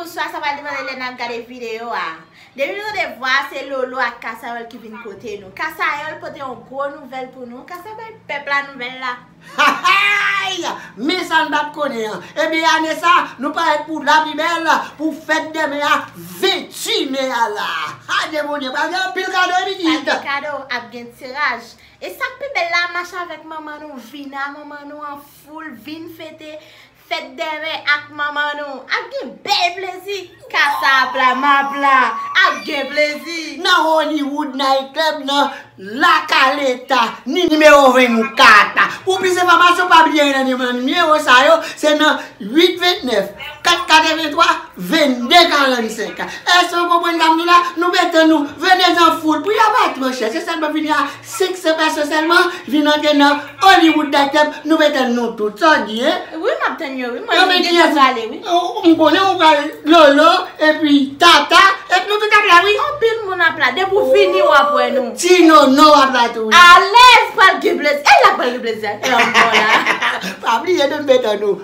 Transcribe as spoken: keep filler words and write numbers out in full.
Bonswa, sa pral depann de lè n ap gade videyo a. Depi nou tande vwa a, se Lolo ak Kasayòl ki vin kote nou. Kasayòl pote yon gwo nouvèl pou nou. Kasayòl bay pèp la nouvèl la. Hay! Men sa n pa t konnen an. Ebyen, ane sa, nou parèt pou Lapibèl, pou fèt dèmen a, venntuit me a la. Adye Bondye, pral gen anpil kado, wi, pitit. Pral gen kado, ap gen tiraj. E sa k pi bèl la, mache avèk manman nou, vin a manman nou an foul, vin fete fèt dèmen ak manman nou. Ap gen bèl plezi. Kasa ap la, m ap la. Ap gen plezi. Nan Hollywood Night Club nan La Caleta, nimewo venkat. Pou plis enfòmasyon, pa bliye rele nan nimewo sa yo, se nan uit vennèf, kat katrevenntwa, vennde karannsenk. Èske w konprann sa m di w la? Nou mete nou, vennde an foul, pri a pa twò chè, se sèlman vini a senk san pèson sèlman, vin antre nan Hollywood Night Club, nou mete nou tout. Sa w di, en? Wi, m ap tann yo, wi. Mwen, m gen pou prale, wi. M konnen ou pral Lolo, epi Tata, epi nou tout ap la, wi. Anpil moun ap la. Depi w vini, w ap wè nou. Ti Nono ap la tou, wi. Alèz, pral gen plezi. E la pral gen plezi ak lanmò la. Pa bliye de m mete nou.